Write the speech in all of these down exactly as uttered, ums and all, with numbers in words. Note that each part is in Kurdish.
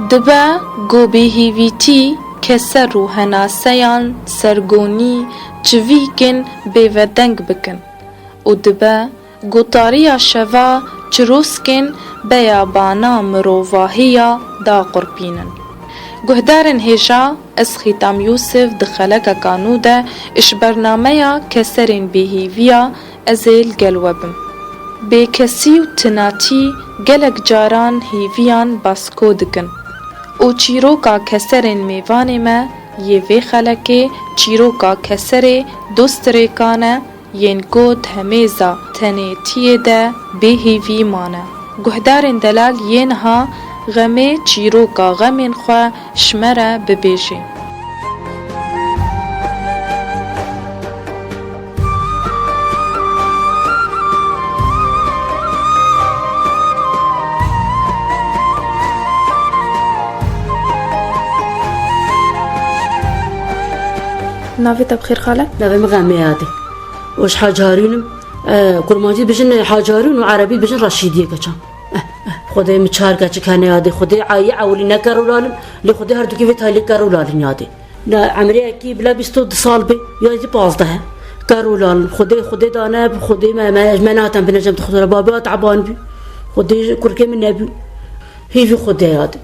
Dibe ku bêhêvîtî keser û henaseyan sergonî çivîkin bêvedeng bikin û dibe gotariya şeva çirûskên beyabana mirovahiya daqurpînin. Guhdarên hêja, ez Xîtam Yûsif di xelekeka nû de ji bernameya Keserên Bêhêviya ez ê li gel we bim. Bêkesî û tinatî gelek caran hêviyan basko dikin û çîroka keserên mêvanê me yê vê xelekê çîroka keserê dostrêkan e yên ku di hemêza tenêtiyê de bêhêvî mane. Guhdarên delal yê niha xemê çîroka xemên xwe ji me re bibêjê. Navê te bi xêr xale? Navê min Xemê Yadê. Û ji Hacî Harûn im. E, kurmancî dibêjin Hacî Harûn û erebî dibêjin Reşîdiyê keçan. Eh, eh, Xwedê min çar keçik hene yadê. Xwedê ayî ewilî ne ker û lal in, lê Xwedê her dukî vê tayî lê ker û lal in yadê. Na, emrê yekî bila bîst û du sal bê, ya jî pazdeh e. Ker û lal in. Xwedê, Xwedê dane, bi Xwedê me, me, me natem bine cem dixwazara. Babê teban bî. Xwedê kurkê min nebî. Hêvî Xwedê yadê.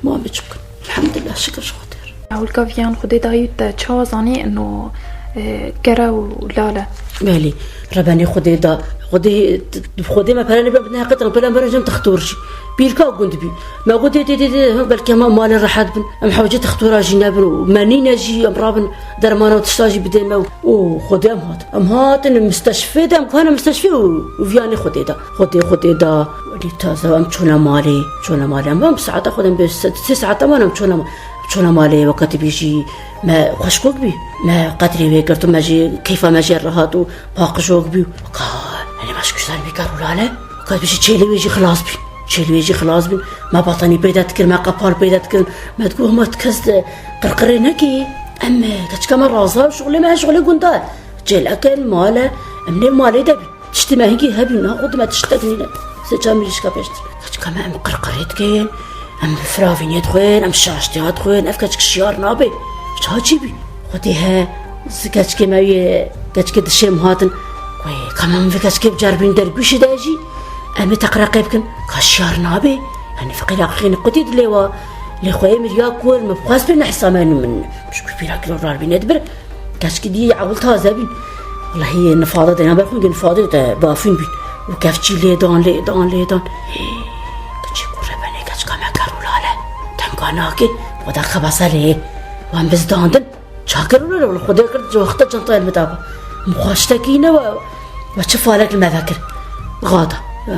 Ma me çi bikin? Elhamdulillah, şikir ji Xwedê re. Ewilka viyan Xwedê dayî te çawa zanî ino, e, kere û lale? Belê, rebenê Xwedê da, Xwedê, Xwedê me pere nebe, ne heqet, pere me cem textor jî. Pîrka gund bî. Me got, dê, dê, dê, dê, belkî hema malê rehet bin. Em hewcê textora jî nebin û me nîne jî, em rabin dermana û tişta jî bidê me û, û Xwedê em hat. Em hatin misteşfê de, em kane misteşfê û, û viyanê Xwedê da. Xwedê, Xwedê da. Welî taze em çûne malê, çûne malê. Em, em saeta Xwedê em bê se-, sê saeta man em çûne, çûne malê. Wekatî bî jî me xweşkok bî. Me qedrê wê girt û me jî keyfa me jê rehat û paqijok bî. Ka, Elê me ji kuştan bî ker û lale. Wekatî bî jî çêlê wê jî xilas bî. Çêlê wê jî xilas bîn. Me batanî pê de dikirin, me qepal pê de dikirin. Me digot, hema kes, e, qirqirê nekê. Em, e, keçika me raza, şixulê me, şixulê gunda. Çêleke male, em nê malê de bî. Tiştê me hingî hebî, niha xwe dime tiştek nîne. Sê çar mirîşka pêştir. Keçika me em qirqirê dikin, em firavînê dixwin, em şaştiya dixwin, ev keçik şiyar nabe. Ça çî bî? Xwedê he, zi keçikê me yê, keçikê dişê min hatin. Wê, ka me min vê keçikê biceribîn dergûşê de jî, em ê teqreqê bikin. Ka şiyar nabe. Yanî feqîra qînî qutî dilê wa. Lê xweyê min ya kur, min bixwest pê nehsa me min. Ji ku pîra kilo rarbînê dibir. Keçikî dî ewil taze bîn. Wellahî nifade de, ya ber xwe nifade de bafîn bîn. Û kevçî lê dan, lê dan, lê dan. Hê, keçê ku rebenê keçika me ker û lale. Tenga nake, xwe de xebese lê. Wan bizdandin. Ça ker û lale, wele Xwedê kir, ji wexta çantayê li min da. Min xwe tiştekî ne we, we çi falek li me vekir. Gada, e,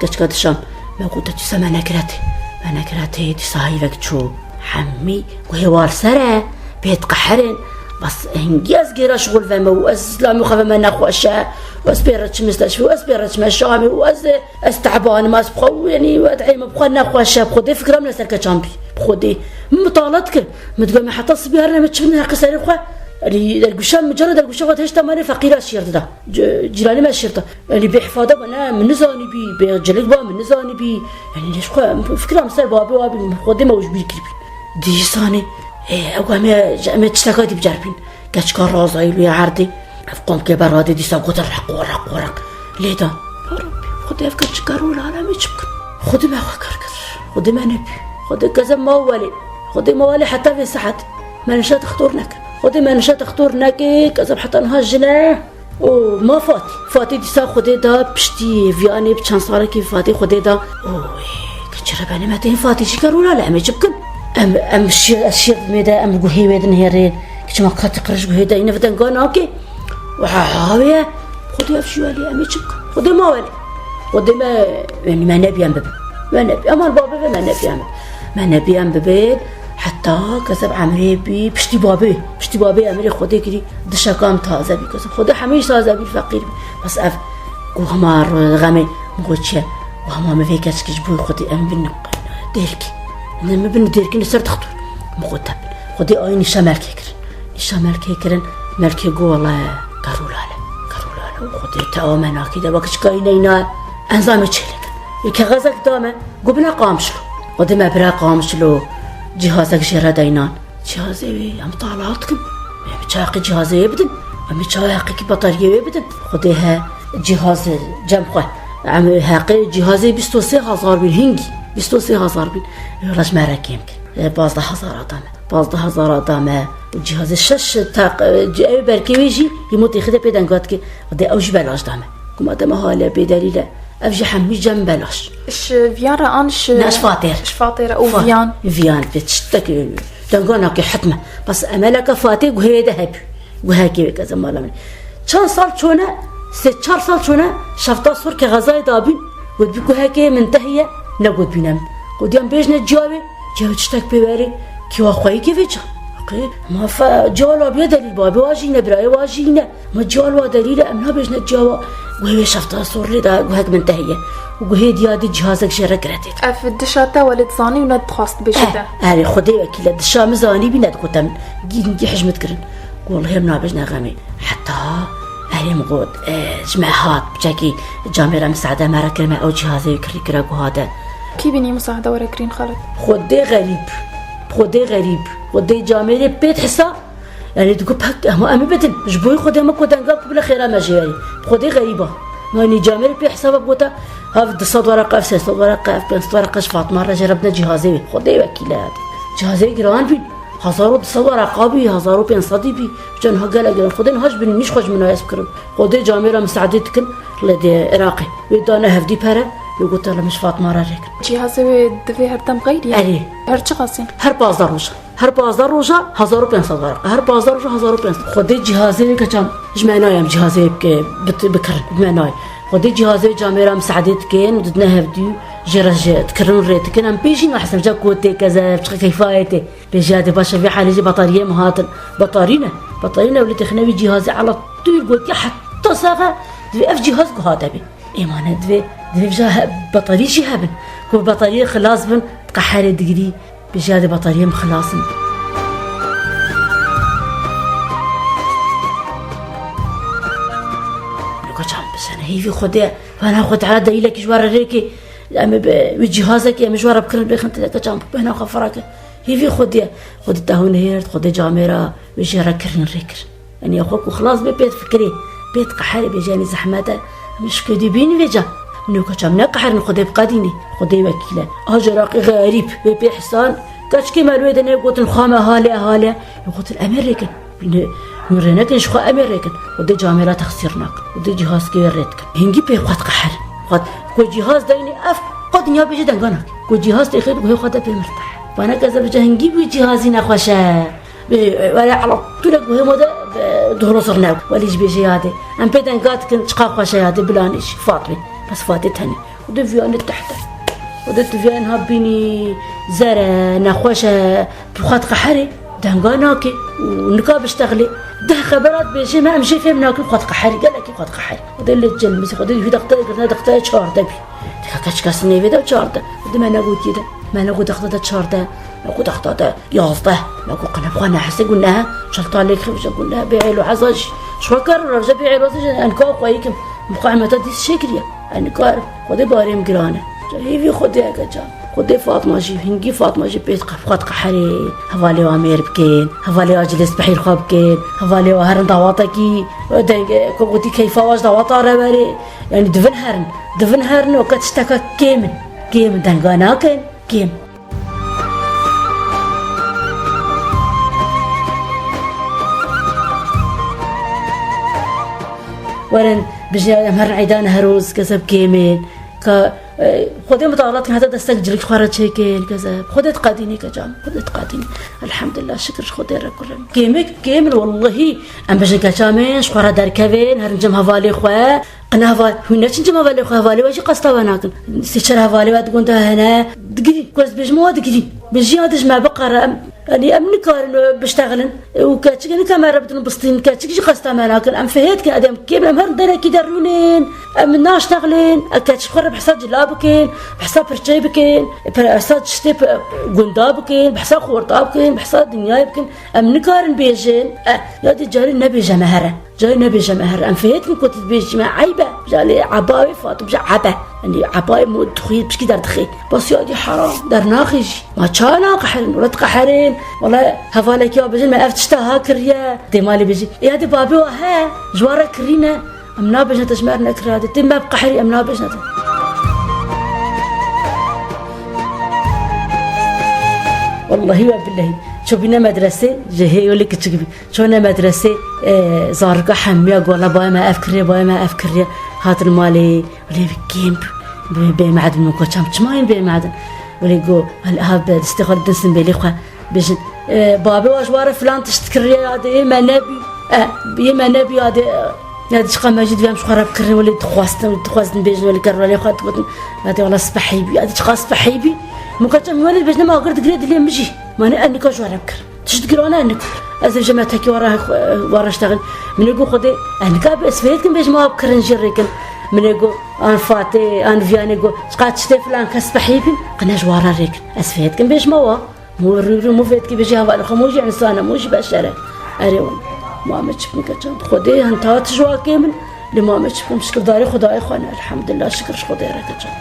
keçika dişam. Me got, te dîsa me nekire tê. Me nekire tê, dîsa heyvek çû. Hemî guhê war ser e, pê diqeherin. Bas hingî ez gêra şixul veme û ez lamê xwe veme nexweş e. Û ez pê re çim misteşfê û ez pê re çime Şamê û ez, ez teban im, ez bi xwe, yanî, wed'ê me bi xwe nexweş e. Bi Xwedê fikra min li ser keçan bî. Bi Xwedê. Min mitala dikir. Min digot, me heta sibê herine me çi bine heqê serê xwe. Yanî dergûşa min, cara dergûşa xwe hêşta malê feqîra şêr dida. C-, cîranê me şêr da. Yanî bêhifade ba, ne, min nizanîbî, bê cilik ba, min nizanîbî. Yanî lê ji xwe, fikra min ser babê wa bî, Xwedê me û ji bîr kiribî. Dîsanê, ê, ew em ê, em ê tişteka dî biceribîn. Keçika razayî lû ya erdê. Ev qomkê beradê dîsa gotin req û req û req. Lê da, ya Rabbî, Xwedê ev keçika rû lale me çi bikin? Xwedê me xwe kar kir. Xwedê me nebî. Xwedê kezeb ma welê. Xwedê ma welê heta vê saet. Me nişa dixtor neke. Xwedê me nişa dixtor neke, kezeb heta niha jin e. Û ma Fatî. Fatî dîsa Xwedê da piştî viyanê bi çend salekî Fatî Xwedê da. Oy, keçê rebenê me tên Fatî jî ker û lale, em ê çi bikin? Em, em şi-, ez şêr dimê de, em guhê wê dinihêrên. Keçê me qatî qirij guhê de, îne videnga nake. Wiha ha wê ye. Xwedê ev jî welê, em ê çi bikin? Xwedê ma welê. Xwedê me, yanî me nebî em bibin. Me nebî. Eman babê ve me nebî em bibin. Me nebî em bibin. Heta kezeb emrê bî piştî babê. Piştî babê emrê Xwedê kirî. Dişeka em taze bî kezeb. Xwedê hemî taze bî, feqîr bî. Bes ev ku hema ro-, xemê min got çi ye? Ku hema min vê keçikî ji bo Xwedê em bin dêrkî. Min bin dêrkî li ser dixtur. Min got te bin. Xwedê ayî nîşa melkê kirin. Nîşa melkê kirin. Melkê got wele kerûlale. Kerûlale. Xwedê te ame nakî de bak çikayî neyna. Enzamê çêlê kir. Yê kexezek da me. Got bine qamişlo. Xwedê me bira qamişlo cihazek jê re deynan. Cihazê wê em talat dikin. Em çawa heqê cihazê wê bidin? Em çawa heqekî batariyê wê bidin? Xwedê he cihaz cem xwe. Em heqê cihazê bîst û sê hezar bîn hingî. Bîst û sê hezar bîn. Ê, rej me re kêm kir. Ê, pazdeh hezar da me. Pazdeh hezar da me. Û cihazê şeş taq-, e, ew berkê wê jî hîmotê xide pê denga dike. Xwedê ew jî belaş da me. Kuma dema hale bêdelîl e. Ev jî hemî cem belaş. Ji viyan re an ji Ne, ji Fatêr. Ji Fatêr û Fa-, viyan. Viyan pê tiştek, e, denga nake hetme. Bes emeleke Fatê guhê de hebû. Guhekê wê keze mala min. Çend sal çone, sê çar sal çone, şefta sor ke xezayê dabîn, got bi guhekê min tehiye, ne got bîne min. Gotiyan bêjne ciya wê, ciya wê tiştek pê werê, kêwa xweyî kê vê ça. Qê, ma fe, ciya wala biye delîl ba, bê wa jî ne, birayê wa jî ne. Ma ciya wa delîl e, em nabêjne ciya wa. Guhê wê şefta sor lê da, guhek min tehiye. Û guhê diya dî cihazek jê re giretê. Ev dişa te welê dizanî û nedixwast bêje te. Eh, erê, Xwedê wekîl e, dişa min zanî bî, nedikute min. Gî, gî hej min dikirin. Got, "Wellehî em nabêjne xemê." Heta erê min got, "E, ji me hat, piçekî camêra misaade me re kir, me ew cihazê wî kirî kira guha de." Kî bînî misaade were kirîn xalet? Xwedê xerîb, Xwedê xerîb, Xwedê camêrê pêt hisa, yanî digot, "Pek, hema em ê bidin, ji bo Xwedê me ku denga ku bile xêra me jê werî." Xwedê xerîba. Yanî camêrê pê hesaba bigota, "Hev du sed wereqe, ev sê sed wereqe, ev pênc sed wereqe ji Fatma re jê re bide cihazê wê." Xwedê wekîl e. Cihazê giran bîn. Hezar û du sed wereqa bî, hezar û pênc sedî bî. Çend ha gelek giran. Xwedê niha ji binî nîş xwe ji min nayes bikirin. Xwedê camêra misaadê dikin. Lê dê Iraqê. Wê dane hevdî pere. Wê gote, "Li min ji Fatma re rêkin." Cihazê wê divê her dem xeyrî ye? Erê. Her çi qasî? Her pazdeh roja. Her pazdeh roja hezar û pênc sed wereqa. Her pazdeh roja hezar û pênc sed. Xwedê cihazê wê keçan. Ji me nayem cihazê wê bike, bit-, bikirin. Ji me nayem. Xwedê cihazê wê camêra misaadê dikin, didine hevdî, jê re ji dikirin rê dikin. Em pê jî nahsin, ca ku tê keze, çiqa keyfa yê tê. Bêje, "Dê baş e, vê halê jî batariyê min hatin." Batarî ne. Batarî ne, wê lê têxine wî cihazê ala tûr gotiye, heta saxe divê ev cihaz guha de bê. Ê mane divê, divê vija he-, batarî jî hebin. Ku batariyê xilas bin, diqeherê digirî, bêje, "Dê batariyê min xilas in." Nûka çawa bişene, hêvî Xwedê, vana Xwedê Teala delîlekî ji we re rêkê, em ê bi wî cihazekî em ê ji we re bikirin, bêxin tê de keçan bêhna xwe firake. Hêvî Xwedê ye. Xwedê te hûn hêrt, Xwedê camêra wê jê re kirin rê kir. Yanî xwe ku xilas bê pê difikirê, pê diqeherê, bêje, yanî zehmet e, em ji ku dê bîn vêca. Min ê keçan neqeherin, Xwedê biqedînê, Xwedê wekîl e. A Iraqê xerîb, wê pê hisan, keçikê me li wê de negotin, "Xwe me hale, hale." Wê gotin, "Em ê rêkin." Hûn rê nekin, ji xwe em ê rêkin. Xwedê camêra texsîr nakin. Xwedê cihazkê wê rê dikin. Hingî pê xwe diqeherin. Xwe ku cihaz deynê ev, ku dinya bêje denga nakin. Ku cihaz têxê guhê xwe de pê mirteh. Vana keze bêje hingî wî cihazî nexweş e. Bê, were ala tûne guhê me de, e, dohlo zirne. Welî ji bêje yadê. Em pê denga dikin, çiqa xweş e yadê, bilanî jî Fatmê. Bes Fatê tenê. Xwedê viyanê tehte. Xwedê tu viyan ha bînî zer e, nexweş e, bi xwe diqeherê, denga nake û nika biştexilê. Deh xebera dibêje me, em jê fêm nakin, xwe diqeherî, gelekî xwe diqeherî. Xwedê lê cil misî, Xwedê wî dexteyê girtine, dexteyê çardeh bî. Dika keçika sinê vê de çardeh. Xwedê me negotiye de. Me negot dexte de çardeh. Me got dexte de yazdeh. Me got qine xwe nehese got ne. Çelta lêk xebije got ne. Bê êlo heza jî. Şwe kar revje bê êlo jî, enka xwe yîkim. Muqawemeta dîs çêkiriye. Enikar, Xwedê barê min giran e. Ca hêvî Xwedê ye, keça. Xwedê Fatma jî, hingî Fatma jî pê xwe diqeherê. Hevalê wa mêr bikin, hevalê wa cilê spehîr xwe bikin, hevalê wa herin dawatekî, deng, ku gotî keyfa wa ji dawata re berê. Yanî divin herin, divin herin, weke tişteka kêm in. Kêm in, denga nakin, kêm. Werin, bijî em herin eydan Newroz, kezeb kêm in. Ka, e, Xwedê mutalat kin, heta destek cilik xwe re çêkin, kezeb. Xwedê diqedînî, kecan, Xwedê diqedînî. Elhamdulillah, şikir ji Xwedê re kurim. Kêmik, kêm in, wellehî, em bijin keça min, ji xwe re derkevin, herin cem hevalê xwe. Qina heval, hûn neçin cem hevalê xwe, hevalê we jî qesta we nakin. Sê çar hevalê we di gunda hene, digirî, ku ez dibêjim we digirî. Bi jiya dij me biqere em, yanî em nikarin, e, biştexilin. E, û keçik nika me re bidin bistîn, keçik jî qesta me nakin. Em fihê dikin, edê em kêm, em her derekî de rûnin, em naştexilin. E, keçik xwe re behsa cila bikin, behsa pirçey bikin, e, behsa tiştê pe-, gunda bikin, behsa xorta bikin, behsa dinyayê bikin. Em nikarin bêjin, e, ya dê carî nebêje me here. Cayê nebêje me here. Em fêhêt min ku tu dibêjî me eyb e. Bije lê eba wê Fatim, bije ebe. Yanî eba wê mu dixwî pişkî derdixê. Bas ya dî heram, dernaxê jî. Ma çawa naqeherîn? Wela diqeherîn. Wela hevalekî wa bêjin me ev tişta ha kiriye. Dê malê bêjî. Ê hadi babê wa he, ji wan re kirîne. Em nabêjin te ji me re nekiriye. Dê me biqeherî em nabêjin te. Wellahî we billehî. Çûbîne medresê, ji hê welê kiçik bî. Çûne medresê, e, zarika hemiya gola bayê me ev kiriye, bayê me ev kiriye. Hatin malê, wele bi kêm bû. Bê, bê me'din min koçam, çima yên bê me'din? Wele go, hal ha bi destê xwe din simbêlê xwe. Bêjin, e, babê wa ji ware filan tişt kiriye ya dê, yê me nebî. E, yê me nebî ya dê, e, ya dê çiqa mecîd vêm ji xwe re bikirin, wele dixwastin, dixwastin bêjin, wele kerwelê xwe digotin. Ya dê wela spehî bî, ya dê çiqa spehî bî. Min koçam, wele bêjin, ma agir digire dilê min jî. Ma ne, e, nika ji ware bikir. Tişt girane nik. Ez ê ji me tekî wara, wara ştexin. Min ê got Xwedê, ez nika bi ez fêr dikim bêjim wa bikirin jî rêkin. Min ê got, an Fatê, an Viyanê got, çiqa tiştê filan kes behî bin, qine ji wara rêkin. Ez fêr dikim bêjim wa. Mu rû rû mu fêr dikî bêjî hevalê xwe, mu jî însan e, mu jî beşer e. Erê wan. Ma me çi bikin keçan. Xwedê henta tij wa kê min. Li ma me çi bikim, şikirdarî Xwedayê xwe ne. Elhamdulillah, şikir ji Xwedê re keçan.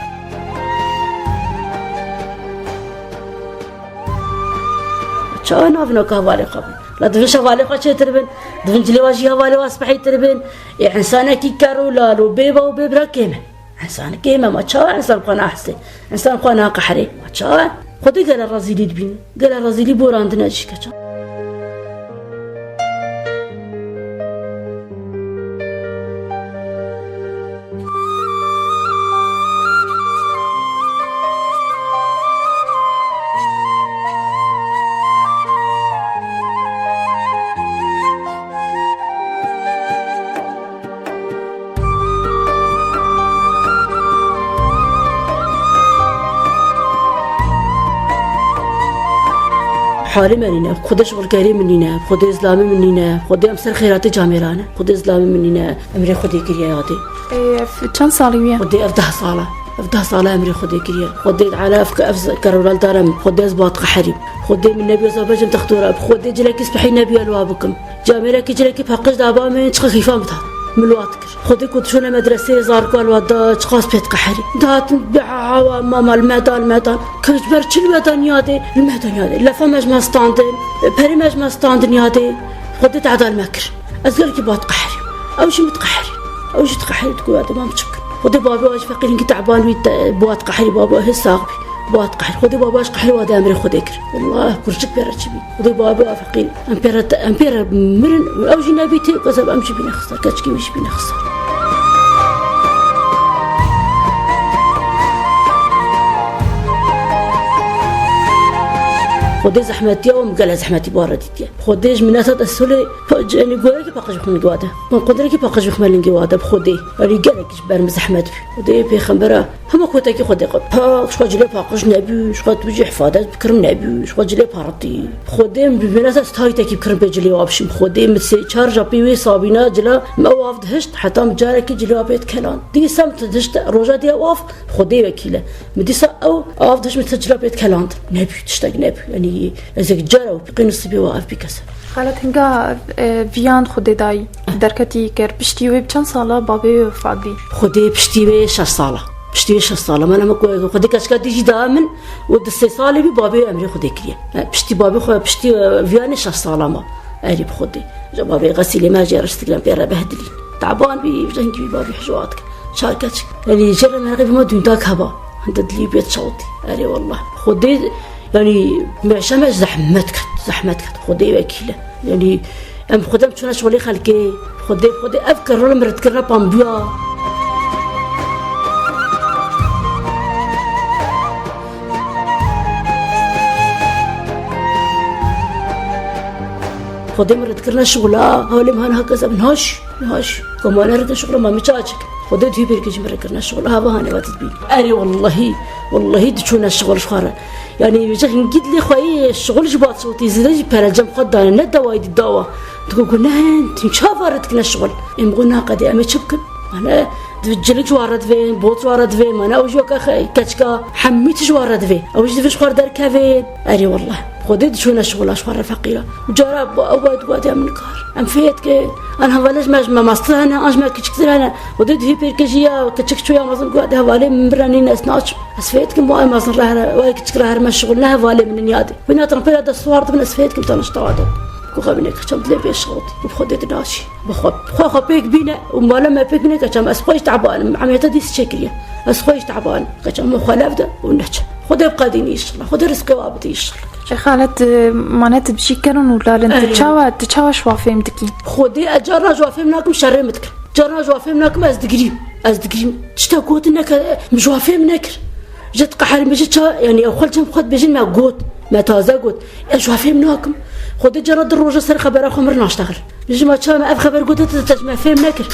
Çawa navinoka hevalê xwe bin? La divin ji hevalê xwe çêtir bin, divin cilê wa jî hevalê wa spehîtir bin. Ê însanekî ker û lal û bê ba û bê bira kêm e. Însan kêm e, ma çawa însan xwe nahesê? Însan xwe naqeherê. Ma çawa? Xwedê gele rezîlî dibîne. Gele rezîlî borandine jî keçan. Halê me nîne, Xwedê ji xwirkerê min nîne, Xwedê zilamê min nîne, Xwedê em ser xeyratê camêran e, Xwedê zilamê min nîne, emrê Xwedê kiriye yadê. Ê, ev çend salî wî ye? Xwedê ev deh sal e. Ev deh sal e emrê Xwedê kiriye. Xwedê Teala ev, ev kerolal dare min. Xwedê ez bat qeherîm. Xwedê min nebiyo zaf bejim textora. Bi Xwedê cilekî spehî nebiyo li wa bikim. Camêrekî cilekî paqij daba min çiqa xîfa min dihat. Min li wa dikir. Xwedê ku dişûne medreseyê zarika li wa da çiqas pê diqeherî. Dihatin bi hawa mama li me da, li me da. Kewç ber çi li me da niyadê? Li me da niyadê. Lefa me ji me standin. Perê me ji me standin yadê. Xwedê te'da li me kir. Ez gelekî ba diqeherîm. Ew jî min diqeherî. Ew jî diqeherî, digo ya dê, ma min çi bikim? Xwedê babê wa jî feqîr hingî te'ban wî te, ba diqeherî, babê wa hê sax bî. Ba diqeherî. Xwedê babê wa ji qeherê wa de emrê Xwedê kir. Wallah kurçik pê re çi bî? Xwedê babê wa feqîr. Em pê re te, em pê re mirin, ew jî nebî tê, keseb em jî bîne xisar, keçikê wî jî bîne xisar. Xwedê zehmetiya û min gele zehmetî ba re dîtiye. Xwedê ji min nehat ez solê pa-, yanî gorekî paqij bixwim lingê wa de. Min qundirekî paqij bixwime lingê wa de bi Xwedê. Yanî gelekî ji ber min zehmet bî. Xwedê pêxembera hema kotekî Xwedê qe-, pa-, ji xwe cilê paqij nebû, ji xwe tu jî hifadez bikirim nebû, ji xwe cilê paritî. Xwedê min bi min nehat ez taytekî bikirim pê cilê wa bişim. Xwedê min sê çar ja pê wê sabîna cila min ew av dihişt, heta min carekî cilê wa pê dikeland. Dîsa min dihişt roja diya ew av, Xwedê wekîl e. Min dîsa ew av dihişt min te cila pê dikeland. Nebû, tiştek nebû. Yanî ez ê cara û qîn û sibê wa ev bikese. Xalet hinga, e, viyan Xwedê dayî derketî kir. Piştî wê bi çend sala babê wê wefat bî? Xwedê piştî wê şeş sala. Piştî wê şeş sala. Me nema ku Xwedê keçika dî jî da min û di sê salê bî babê wê emrê Xwedê kiriye. E, piştî babê xwe, piştî, e, viyanê şeş sala ma. Erê bi Xwedê. Ji babê xesîlê me jê riştik lan pê re behdilîn. Teban bî, rengî wî babî hijwat kir. Çar keçik. Yanî jê re meraqê bî ma dûndak heba. Hinde dilî bê çawtî. Erê wallah. Xwedê, yanî meşe me zehmet ket, zehmet ket. Xwedê wekîl e. Yanî em xwedê em çûne şolê xelkê. Xwedê, Xwedê ev kerol em red kirine pambiya. Xwedê min red kirine şola. Hewlê min hana kes em naş. Niha jî komane re de şixula ma min çaçik. Xwedê duyê bêrkê jî min re kirine şixul. Hava hane vat dibîn. Erê wellahî, wellahî diçûne şixul ji xwe re. Yanî ji hingî dilê xwe yê şixul ji bat şewtî zêde jî pere cem xwe dane. Ne dawayî dî dawa. Digo ku ne hin, tim çava re dikine şixul. Em got naqedê em ê çi bikin? Mane di cilik ji wa re divê, bot ji wa re divê, mane ew jî weke xe-, keçika hemî tişt ji wa re divê. Ew jî divê ji xwe re derkevê. Erê wallah. Xwedê diçûne şixula ji xwe re feqîra. Û cara ew got, got, em nikar. Em fêr dikin. An hevalê ji me, ji me mastir hene, an ji me kiçiktir hene. Xwedê dihî pêrkejî ya kiçik çûya mezin got, hevalê min bira nîne, ez naçim. Ez fêr dikim, wayê mezin re here, wayê kiçik re here me şixul, ne hevalê min in yadê. Wîna tirampêla destwar dibin, ez fêr dikim, te nişta wade. Ku xebine keçam dilê bê şixul. Û bi Xwedê dinaçî. Bi xwe, bi xwe, xwe pêk bîne û mala me pêk bîne, keçam ez xwe jî tebanim. Emiyete dîs çêkiriye. Ez xwe jî tebanim. Keçam min xwe lev de û neçe. Xwedê bi qedînî inşallah. Xwedê rizqê wa bidî inşallah. Ê Xalet, e, mane tu bijî kerin û lalin. Tu Erê. çawa, tu çawa ji wa fêm dikî? Xwedê ez carna ji wa fêm nakim, şerê min dikin. Carna ji wa fêm nakim, ez digirîm. Ez digirîm. Tiştek gotin neke, min ji wa fêm nekir. Ji diqeherîm, ji ça, yanî ew xwe li cem xwe dibêjin me got. Me taze got. Ez ji wa fêm nakim. Xwedê carna du roja ser xebera xwe mir naştexil. Ji me çawa me ev xeber gote, te, te ji me fêm nekir.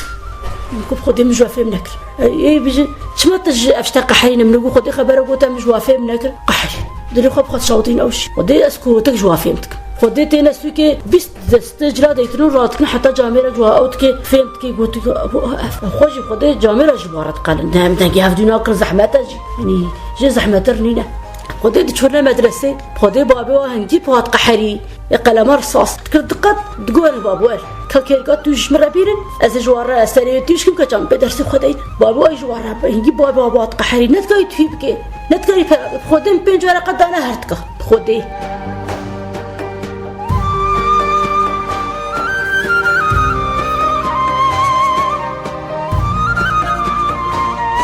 Min got, Xwedê min ji we fêm nekir. Ê, ê, bijî, çima te ji ev tişta qeherîne? Min got, Xwedê xebera gote, min ji we fêm nekir. Qeherî. Dilê xwe bi xwe şawitîn ew jî. Xwedê ez kotek ji we fêm dikim. Xwedê têne sûkê bîst destê cila deytin û radikin heta camêra ji we ew dikê, fêm dikê, gotik, ev, ev, xwe jî Xwedê camêra ji we re diqelin. Ne, em dengê hev dû nakin, zehmet e jî. Yanî, jê zehmetir nîne. Xwedê diçûne medresê, Xwedê babê wa hingî bi hat qeherî. Ê qelema risas dikir diqet, digorin babo el. Ka kêrka tu ji min re bîrin, ez ê ji wan re serê wê tîj kim, keçan pê dersê xwe deyî. Babo ay ji wan re hingî baba bat qeherî, ne dikarî tuhî bike. Ne dikarî pera bike. Xwedê min pênc wereqe dane her tika. Xwedê.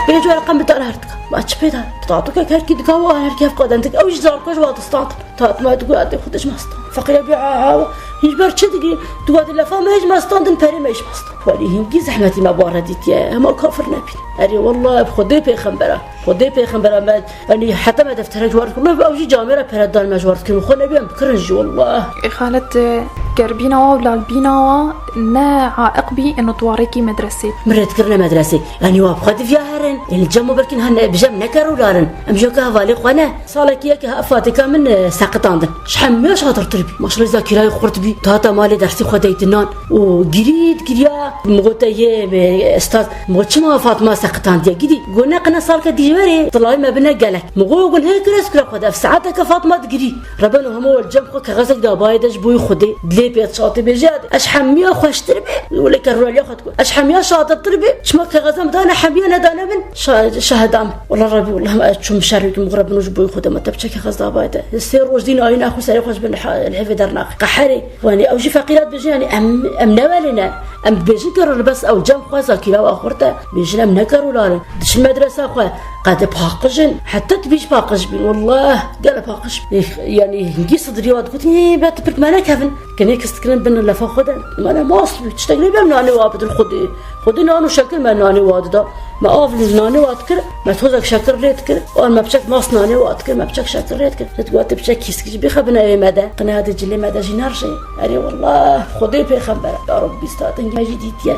Pênc wereqe min dane her tika. Ma çi pê da? Tatûkek her kî dika wa, her kî hevqa dendik. Ew jî zarka ji wa distantin. Tat me digot, "Erdê xwe de ji me stand." Feqîra bî, "Aha, hîn ji ber çi digî?" Digot, "Lefa me ji me standin, perê me ji me stand." Walî hingî zehmetî me bar re dîtiye. Hema kafir nebîn. Erê, wallah, bi Xwedê pêxembera. Xwedê pêxembera me, yanî heta me defterek ji war dikin. Ew jî camêra pere dan me ji war dikin. Xwe nebî em bikirin jî, wallah. Ê Xalet, e, gerbîna wa û lalbîna wa ne aiq bî êno di warêkî medresê. Min rê dikirine medresê. Yanî wa bi xwe diviya herin. Ê li cem û birkîn hene, bi cem neker û larin. Em jî weke hevalê xwe ne. Salekî yek ha Fatîka min, e, seqitandin. Ji hemiya şatirtir bî. Maşallah, zakîrayê xurt bî. Dihata malê dersê xwe deytinan. Û girî digiriya. Min got, "Te yê, e, estaz." Min got, "Çima Fatma seqitandiye?" Gidî. Got, "Ne qine salke dî werê, tilayê me bine gelek." Min got, "Gun hê kire ez kira xwe de. Ev saeteke Fatma digirî." Rebeno hema wê li cem xwe kexezek dabayê de ji bo Xwedê. Dilê pê çatê bêje, "Ez hemiya xweştir bî." Wele kerraliya xwe Ez hemiya şatirtir bî, çima kexeza min dane hemiya nedane min, şa-, şaheda min. Wela Rebî, wela ez çûm şer bikim, Rebî, ji bo Xwedê me te biçe kexez dabayê de. Sê roj dîn ayîna xwe serê xwe ji bin ha-, li hevê dernaxe. Qeherê, yanî ew jî feqîra dibêje, yanî em, em ne welê ne. Em dibêjin kerol, bes ew cem xwe zakîra wa xurt e. Bêjin em ne kerolarin. Diçin medresa xwe, qede paqij in. Heta tu bî jî paqij bîn. Wallah, gele paqij bîn. Yanî hingî sidrî wa digotin, "Ê, be tu pirk me nekevin." Kenê kis dikirin bin lefa xwe de. Me ne mast bû. Tiştek nebe em nanê wa bidin Xwedê. Xwedê nan û şekir me nanê wa dida. Me av li nanê wa dikir, me tozek şekir lê dikir. An me biçek mast nanê wa dikir, me biçek şekir lê dikir. Ji digot biçek kîskî jî bixebine evê me de. Qine de cilê me de jî nerjê. Erê wallah, Xwedê pêxember. Ya Rabbi, statengî me jî dîtiye.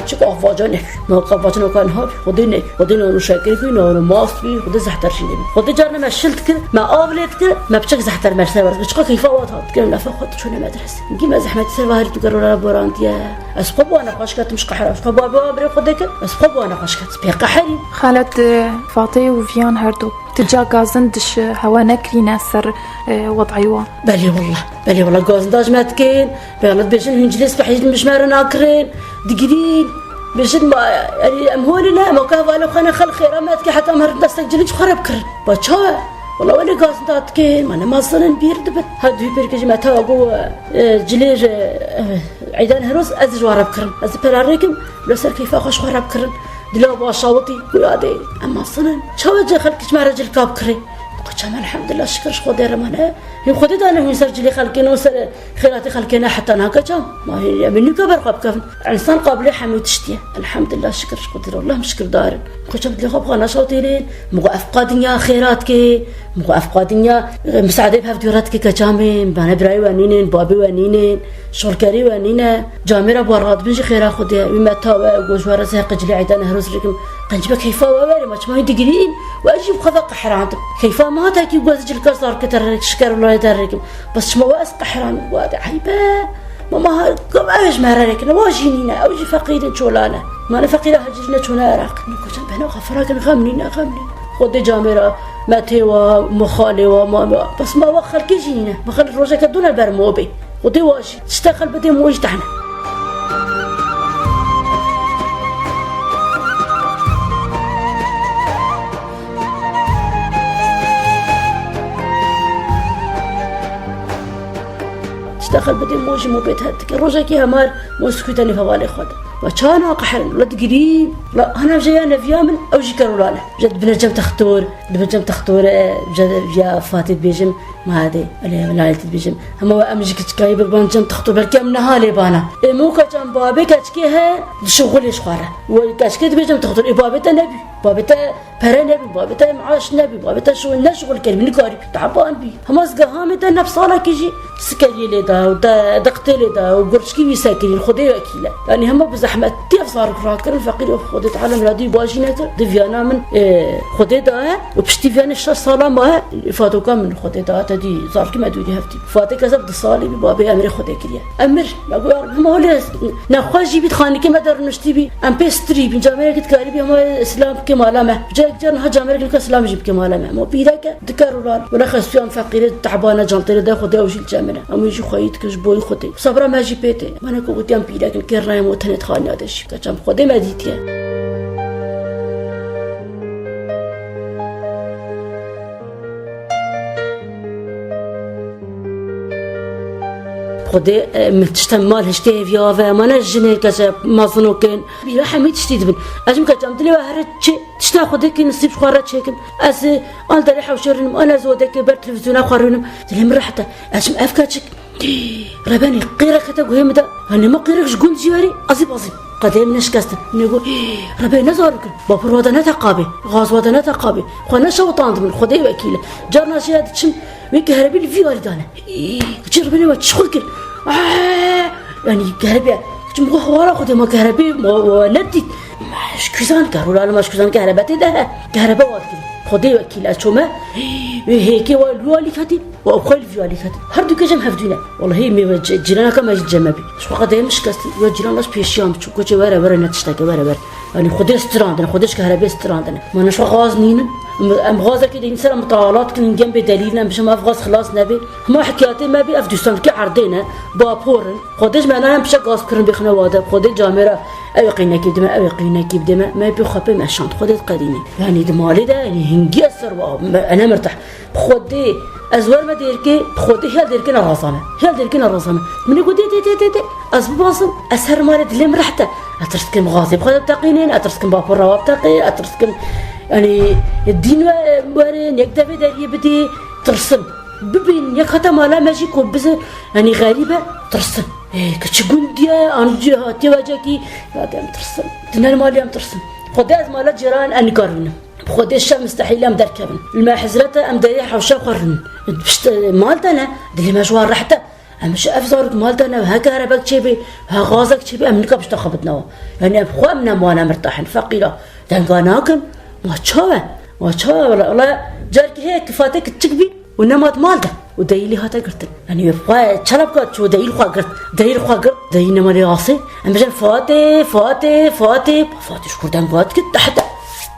Çik avaca nebî. Ma qavaca noka niha bî. Xwedê nebî. Xwedê nano şekir bî, nano mast bî, Xwedê zehter jî nebî. Xwedê carna me şil dikir, me av lê dikir, me biçek zehter me ser werdikir. Çiqa keyfa wa hat dikir, lefa xwe diçûne medrese. Hingî me zehmetî ser vaherî tu gerora borandiye. Ez xwe bi wana xweş ketim ji qehra. Xwe babê wa birê xwe dekin, ez xwe bi wana xweş ketim. Pê qeherî. Xalet, e, Fatê û Viyan her du. Tu ca gazin diş hewa nekirîne ser, e, wed'ay wa? Belê wallah, belê wallah, gazinda ji me dikin, belê dibêjin hûn cilê spehî ji me re nakirin, digirîn, bêjin ma, erê em holî ne, ma ka hevalê xwe ne xel xêra me dike, heta em herin destek cilê ji xwe re bikirin. Ba çawa? Wallah welê gazinda dikin, ma ne mezin in bîr dibin. Her duhî pêrkê jî me tawa got, e, cilê ji, e, Eydan Heroz ez ji wan re bikirim. Ez ê pera rêkim, li ser keyfa xwe ji xwe re bikirim. Dila başawitî, goya dê, em mezin in. Çawa cê xelkî ji me re cilka bikirê? Koça me elhamdulillah şikir ji Xwedê re mane. Hîn Xwedê dane hûn ser cilê xelkê ne û ser xêratê xelkê ne heta nake çawa? Ma hê em ê nûke ber xwe bikevin. Însan qabilê hemû tiştî ye. Elhamdulillah şikir ji Xwedê re. Allah em şikirdar in. Koça min dilê xwe bi xwe neşawitînin. Min got ev qa dinya xêrat ke. Min got ev qa dinya, e, misadê bi hev dû re dike keça me. Mane birayê we nînin, babê we nînin. Şolkerî we nîne, camêra bi we radibin jî xêra Xwedê ye. Wî me tawe, got ji we re zehqe cilê Eyda Newroz rikim. Qenc be keyfa we were, ma çima wî digirîn? We ez jî bi xwe ve qehrandim. Keyfa me hate kî got ez cilka zarkê te re şiker û layê te re rikim. Bes çima we ez qehrandim? Got, "Eyb e. Ma, ma, ev ji me re rêkine, wa jî nîne, ew jî feqîr in, çolan e." Mane feqîra hecirî ne çûne Iraq. Min got, bena xwe firakin, xem nîne, xem nîne. Xwedê camêra me tê wa, mixalê wa, ma, ma, bes ma wa xelkê jî nîne. Ma xelk rojeke dû ne ber mo bê. Xwedê wa jî. Tişta xel bidê mo jî tehne. Tişta xel bidê mo jî mo bê te dike. Rojekê hemar mo sukûte nêv hevalê xwe de. Ma çawa naqeherin? La digirî, la ana je ya neviya min, ew jî kerolane. Je dibine cem textor, dibine cem textor, e, je ya Fatê dibêjim, ma hade, elê, elê, elê dibêjim. Hema we em ji kiçikayî bi ban cem textor, belkî em neha lê bana. Ê, min û keçan babê keçikê he, dişixulê ji xwe re. We keçikê dibêjim textor, ê babê te nebî. Babê te pere nebî, babê te maaş nebî, babê te şo-, ne şixul keribî, nikarîbî, teban bî. Hema ez gehamê de neb salekî jî sikeriyê lê da û de-, deqtê lê da û gurçikî wî sekirî, Xwedê wekîl e. Yanî hema bi zehmetî ev zarok rakirin, feqîr û Xwedê Teala miradî wî bajî nekir. Di viyana min, e, Xwedê daye û piştî viyanê şeş sala maye, fatoka min Xwedê daye, te dî zarokî me dûrî hevdî. Fatê keza bi du salî bî, babê emrê Xwedê kiriye. Em mir, me got, ya Reb, hema holê nexweş jî bî, xanikê me de rûniştî bî, em pê stirî bîn, camerek dikarî bî, hema silam bike mala me. Carek car niha camerek nika silam jî bike mala me. Hema pîrek e, dike rolan. Wela xestuyan feqîrê tehbane cantê de Xwedê ew jî li cem min e. Em wî jî xweyî dikin ji bo wî Xwedê. Sebra me jî pê tê. Me neko gotiyan pîrek in, kê reyê me tenê dixanî ya de jî. Keçan Xwedê me dîtiye. Xwedê, e, min tişta mal hiştê hêviya ve, mane jinê kese mezinokin. Bîra hemî tiştî dibin. Ez jim keçam dilê we here çê, tişta Xwedê ki nisîb xwe re çêkim. Ez, e, an derê hewşê rûnim, an ez odeke ber televîzyona xwe rûnim. Dilê min rehet e. Ez jim ev keçik. Rebenê qêrek hete guhê min de. Hanê ma qêrek ji gund jî werî, ezî bazî. Qedeyê min neşikestin. Min ê got, Rebê ne zarok in. Bapur wa de ne teqabê. Gaz wa de ne teqabê. Xwe ne şewitandibin. Xwedê wekîl e. Carna jê ya diçim, wê kehrebî li vî alî dane. Hî, çi Rebê ne çi xwe kir. Aa! Yanî kehrebê. Çim xwe xwara Xwedê ma kehrebê ma, ma ne dît. Ma ji kuzan ke, rûla ma ji kuzan kehrebe tê de he. Kehrebe wa dikir. Xwedê wekîl e çome. Hî, wê hêkê wa li wî alî ketî. Û ew xwe li vî alî ket. Her du kêj em hevdû ne. Wellehî mêve ci-, cîraneka me jî cem me bî. Ji xwe qedeyê min şikestin. Ya cîran laş pêşiyan biçû. Goçê were, were ne tiştekê, were, were. Yanî Xwedê stirandine, Xwedê ji kerebê stirandine. Ma ne ji xwe xaz nînin. Em, em xazekê de înser em mutala dikin, hingê em bê delîl ne, em bijim ev xaz xilas nebê. Hema hikayetê me bî, ev dûstan ki erdê ne, bapor in. Xwedê ji me nayên pişe gaz kirin bêxine wade. Xwedê camêra ew ê qînekî bidê me, ew ê qînekî bidê me. Me pê xwe pê meşand. Xwedê diqedînê. Yanî di malê de, yanî hingî ez ser wa, me, ene mirteh. Bi Xwedê, ez werme dêrkê, bi Xwedê hêl dêrkê ne razane. Hêl dêrkê ne razane. Min ê got, dê, dê, dê, dê, dê. Ez bibazim, ez her malê dilê min rehet e. Ez tirs dikim gazê bi xwe de biteqînin, ez tirs dikim bapor rewa biteqê, ez tirs dikim, yanî, dîn we, werê, yek devê deriyê bidê, tirsim. Bibîn, yek hate mala me jî ku bize, yanî, xerîb e, tirsim. Ê, kiçi gund diye, an cî hatiye wecekî, ya de em tirsim. Dine malê em tirsim. Xwedê ez mala cîran ez nikarim. Bi Xwedê şev mistehîl em derkevin. Li me hizret e, em derê hewşa xwe rûnin. Pişt mal de ne, dilê me ji wan rehet e. Em ji ev zarok mal de ne, he kerebek çêbê, he gazek çêbê, em nika pişta xwe bidine wan. Yanî em xwe em ne wan em mirtahin, feqîra. Denga nakin, ma çawe? Ma çawe wela? Wela carkî heye kifatê kiçik bî. Û nema di mal de û deyî lê hate girtin. Yanî wê xwe çela bika çû deyî li xwe girt. Deyî li xwe girt, deyî nema lê asê. Em bêjin Fatê, Fatê, Fatê. Fatê ji kurdan got ki tehte,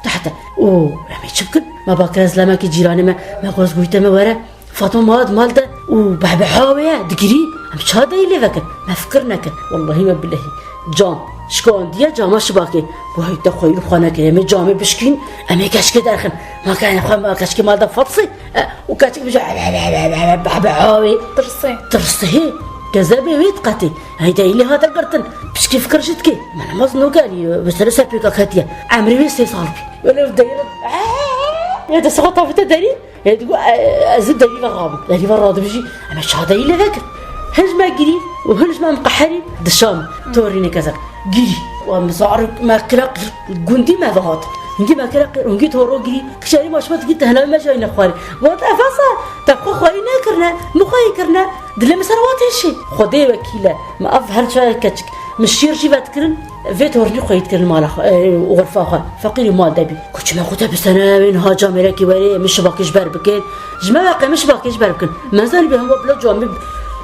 tehte. Û em ê çi bikin? Me bakire zilamekî cîranê me, me goz goyte me were. Fatma ma di mal de û behbeha wê ye, digirî. Em ça deyî lê vekin? Me fikir nekin. Wellehî we bilehî. Cam şikandiye, cama şibakê. Wahî te xweyî li xwe nekir. Em ê camê bişkîn, em ê keçikê derxin. Ma ke xwe ma keçikê mal de fatsê. E, û keçik bije, be, be, be, be, be, be, be, awê. Tirsê. Tirsê hê. Kezebê wê diqetê. Hey de îlî hate girtin. Pişkî fikir jî dikê. Me nemaz noke, yanî, bi serê ser pêka ketiye. Emrê wê sê sal bî. Wele ev deyre. Ê de sixwe tavîte derî. Ê digo, e, ez ê derî ve rabim. Derî ve radim jî. Em ê çadeyî lê vekir. Hin ji me girî û hin ji me em qeherî dişam. Torînê kezek. Girî. Wa me zarok me qiraq gundî me ve hat. Hingî me qiraq, hingî toro girî. Kişerî ma şima digî te hinavê me jayî nexwarî. Got, Efesa, te xwe xwayî nekirine, min xwayî kirine. Dilê min ser wa têşî. Xwedê wekîl e. Me ev her çaye keçik. Min şîr jî vedikirin. Vê tornî xweyî dikirin mala xwe, e, xurfa xwe. Feqîrî mal de bî. Koçê me gote, bi sene wê niha camêrekî werê, min şibakê ji ber bikin. Ji me ve qe min şibakê ji ber bikin. Me zanî bê hemwa bila camê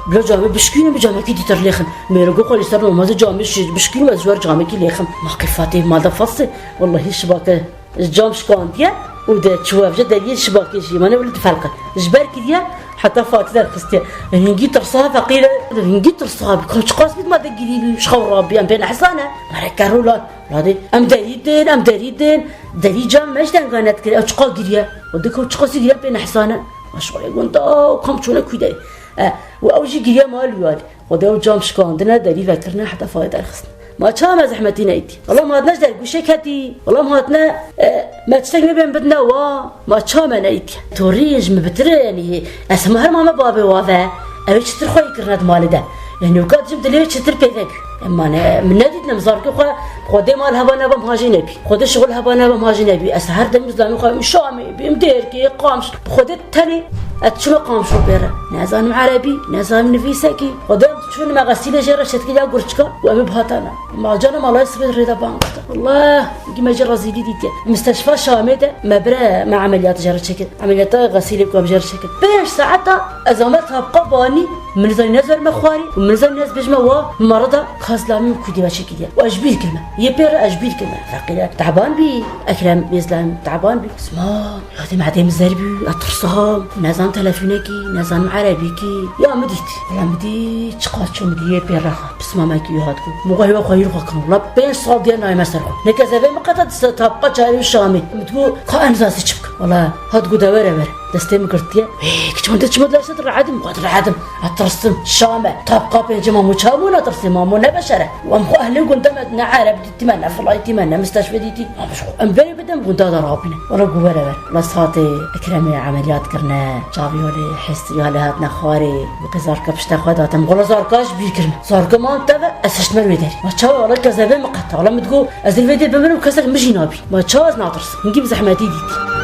Bila camê bişkînim, bi camekî dîtir lêxim. Mêrgo xwe li ser namazê camê şi-, bişkînim, ez ji wer camekî lêxim. Ma qî Fatê, ma de Fasê, wellahî şibake cam şikandiye û de çû ev ji deriyê şibakê jî. Mane wili difelqe. Ji ber kiriye, heta Fatî derxistiye. Hingî tirsa feqîre, hingî tirsa bi. Ka çiqas bît ma de girî bî, ji xew rabî, em pê nehsane. Mere kerolan. Radê, em derî dên, em derî dên. Derî cam me ji denga nedikir, ew çiqa giriye. Û dika çiqasî giriye pê nehsane. Aşxayê gunda, kam çûne kû de. E, û ew jî giriye mal wî alî. Xwedê ew cam şikandine, derî vekirine, heta Fatî derxistine. Ma çawa me zehmetî neytî? Wela ma hatine ji dergûşê ketî. Wela ma hatine, e, me tiştek nêbên bidine wa. Ma çawa me neytî? Torî ji min bitir e, yanî, ez hema her ma me bavê wa ve. Ew ê çitir xweyî kirine di malê de. Yanî, weka dijim dilê wê çitir pê vebî. Em mane, min nedîtine, min zarokê xwe, Xwedê mal heba neba, em hajê nebî. Xwedê şixul heba neba, em hajê nebî. Ez her dem zilamê xwe, em Şamê bî, em Dêrkê, Qamiş. Xwedê tenê ez çime Qamişlo pê re. Nezanim erebî, nezanim nivîsekî. Xwedê em çûn me xesîlê jê re şetkî ya gurçika û em ê bihatana. Ma cana malay sibê rêde bang. Allah, gî me jî rezîlî dîtiye. Misteşfa Şamê de me bire me emeliyat jê re çekir. Emeliyata xesîlê ku em jê re çekir. Pênc saeta ez ame tabqa banî, min zanî ne zor me xwarî û min zanî ne ez bêjime wa mara da ka zilamê min kûdî me çekî diye. Û ez ji bîr kirime. Yê pê re ez ji bîr kirime. Feqîre teban bî, Ekrem bê zilamê min teban bî. Ziman. Yadê medê min zer bû, ez tirsam. Nezan telefûnekî, nezan erebîkî. Ya min dît. Wela min dît, çiqas çû min dî yê pê re hat. Pismamekî wî hat got. Min got, hêva xwe hîr xwe kirin. Wela pênc sal diye nayme ser xwe. Neke zevê min qet hat, tabqa çarê Şamê. Min digot, ka em zazî çi bikin? Wela hat got, de were were. Destê min girtiye. Wê, kiç min de çi min de rehedim, xwe direhedim. Ez tirsim, Şam e. Tabqa pêncê mamo çawa bû netirsê, mamo ne beşer e. Û em xwe ehlê gund e, me ne ereb dîtî me, ne filayî dîtî me, ne misteşfê dîtî. Em ji xwe, em berê bidin gunda de rabîne. Wela got were were. Wela saetê Ekremê emeliyat kirine, çavê holê hestî holê hatine xwarê. Wekî zarka pişta xwe datim. Wela zarka ji bîr kirim. Zarka man teve, ez hiştime wê derî. Ma çawa wela kezebê min qet. Wela min digot, ez li vê dê bimirim, kesek min jî nabî. Ma çawa ez natirsim? Hingî bi zehmetî dîtî.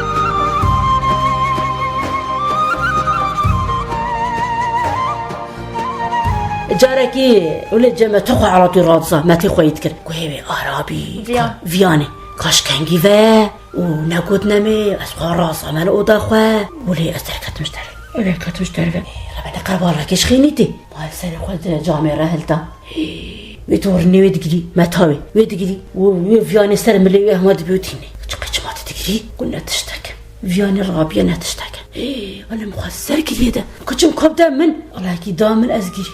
Carekî wile cem me tu xwe elatî radiza, me tê xweyî dikir. Guhê wê arabî, Viyan. Ka-, viyanê. Kaş kengî ve û negot nemê, ez xwe rasa me li oda xwe. Wile ez derketim ji derve. Ew derketim ji derve. Rebe ne qerbal rekê ji xênî tê. Ma li serê xwe di camê re hilda. Wê torinê wê digirî, meta wê, wê digirî. Wê, wê viyanê ser milê wê hema dibê û tînê. Çiqî çima tu digirî? Got ne tiştek. Viyanê rabiye ne tiştek. Hê, elim xwe ser kiriye de. Kiçim kop de min. Alekî da min ez girî.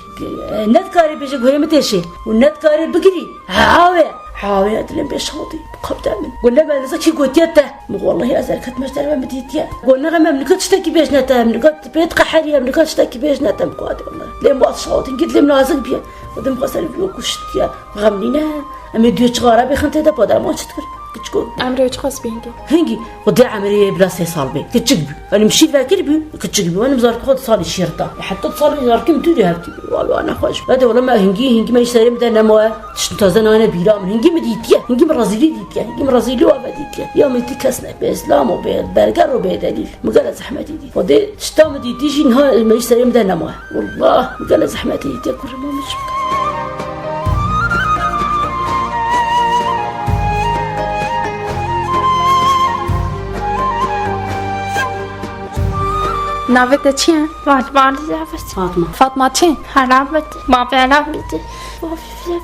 E, ne dikarî bêje guhê min têşê. Û ne dikarî bigirî. Hawê, hawê, dilê min pê şewitî. Kop de min. Got ne me niza kî gotiye te. Min got, wellahî ez derketime ji derve min dîtiye. Got, nexem em nika tiştekî bêjne te, em nika pê diqeheriye, em nika tiştekî bêjne te. Min got, hadi wellahî. Lê min got, şawtin gît lê min nazik biye. Got, min xwe ser biyo kuştiye. Xem nîne. Em ê duyê çixara bêxin tê de, pa derman çi dikir? Kiçiko. Emrê çiqas bî hingî? Hingî. Got, dê emrê bila sê sal bê. Kiçik bû. Enim şîr vekir bû, kiçik bû. Enim zarkê xwe di salî şîr da. Heta di salî zarkê min dûrî hevdî. Wala nexweş. Hadi wala me hingî, hingî me ji serê min de nemaye. Tişt taze nane bîra min. Hingî min dîtiye. Hingî min rezîlî dîtiye. Hingî min rezîlî û ave dîtiye. Ya min dî kes ne. Bê zilam û bê berger û bê delîl. Min gele zehmetî dît. Xwedê tişta min dîtî jî niha me ji serê min de nemaye. Wallah, min gele zehmetî dîtiye kurê ma min jî. Navê te çi ye? Fatma Elîzabet. Fatma. Fatma çi? Helamet. Mafê Helamet.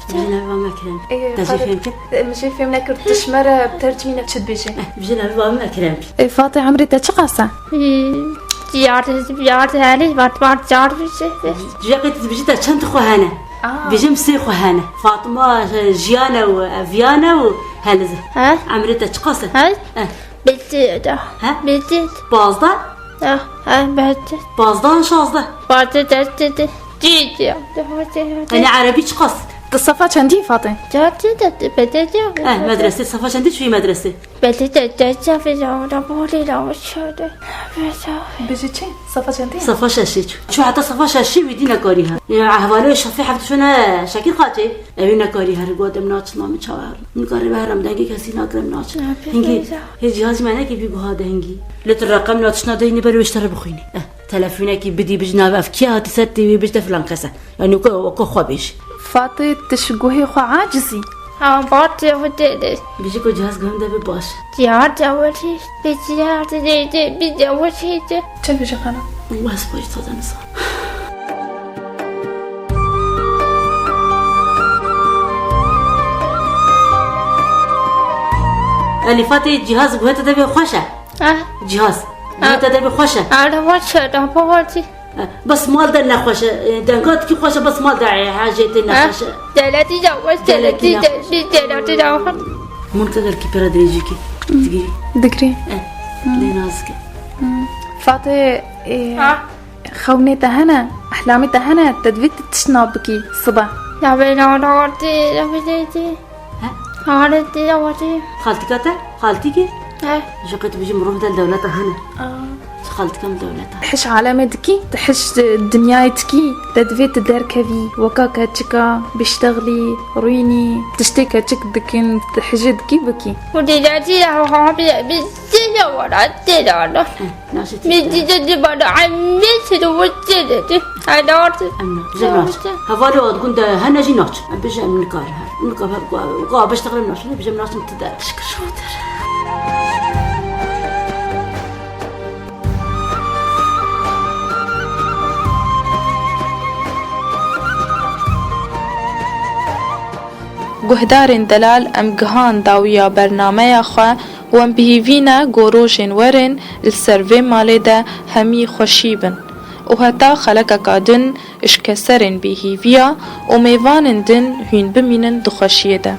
Bijî navê me Kerem. Ê, Te jê Fatma, fêm kir? Ê, min jê fêm nekir. Tu ji me re tercimîne çi dibêjî? Eh, bijî navê me Kerem. Ê, Fatê, emrê te çiqas e? Hmm, Ciyar, ciyar, herî, vat, vat, ciyar, bijî. Ji yekê tu dibêjî te çend xwe hene? Aa. Bijim sê xwe hene. Fatma, e, Jiyane û, e, Viyane û Helize. He? Emrê te çiqas e? He? Eh. Bitti da. He? Bitti. Pazdeh? Ya, he, bitti. Pazdeh an şazdeh. Bitti, bitti, bitti. Bitti ya. Bitti, bitti. Yanî erebî çiqas? Tu sefa çendî Fatê? Çendî de, bitti ya. Eh, medrese, sefa çendî çûyî medrese? Bitti de, bitti ya, bitti ya, bitti ya. Bijî çi? Sefa çendî? Sefa şeşê çû. Çû heta sefa şeşê wî dî nekarî her. Ya, ehvalê şefê heft çûne Şekîr Xaçê. Ew ê nekarî her, got, em naçin, ma min çawa herin? Min karê ve herim, dengê kesî nakirim, naçin. Ya, pek Hingî, güzel. Hê cihaz me nekî bî buha dengî. Lê tu reqem natişna deyî, nê ber wê ji te re bixwînî. Eh, telefonekî bidî, bijî navê ev kî hatî ser tê wê, bijî te filan kes e. Yanî weke, weke xwe bêjî. Fatê, tu ji guhê xwe acizî? Ha, Fatê, ew tê de. Bijî ku cihaz guhim de be baş. Cihaz de ew tê, bê cihaz de, de, bê de ew tê de. Çend bêje xana? Wes xwe ji te de nizanim. Elî Fatê, cîhaz guhê te devê xweş e? Eh. Cîhaz. Guhê te devê xweş e? Ara xweş e, da bawartî. Eh, bes mal de nexweş e. Eh, denga dikî xweş e, bes mal de, eh, hecê tê nexweş e. Deletî de xweş, deletî de, deletî de xweş. Min ke gelkî pira dirêjî kî. Digirî. Digirî. Eh, lê nazik e. Fatê, eh, xewnê te hene, ehlamê te hene, te divê tu tişt na bikî sibe. Ya bê na, na, tê, ya bê tê, tê. He? Hare tê ya tê. Xaltika te? Xaltîkî? He. Ji qet bijî mirov del dewleta hene. Aa. Xaltika min dewleta. Hiş alemê dikî, tu hiş dinyayê dikî, te divê tu derkevî, weka keçika, biştexlî, rûynî, tiştê keçik dikin, tu hijê dikî bikî. Û dîletî ya, ha, bi, bi, tê ya wara, tê ya wara. He. Naşê Min tişt dî de di bana emê sirû tê de. Ay, dawar tê. Em na, jê naç. Hevalê wan gund de hene jî naç. Em bêje em nikar he. Nikar he, ku, ku abeş texrem naç. Bêje em naçin ti de. Şikir şotir. Guhdarên delal, em gihan dawiya bernameya xwe û em bi hîvî ne ku rojên werin li ser vê malê de hemî xweşî bin û heta xelekeka din ji keserên bêhîviya û mêvanên din hûn bimînin di xweşiyê de.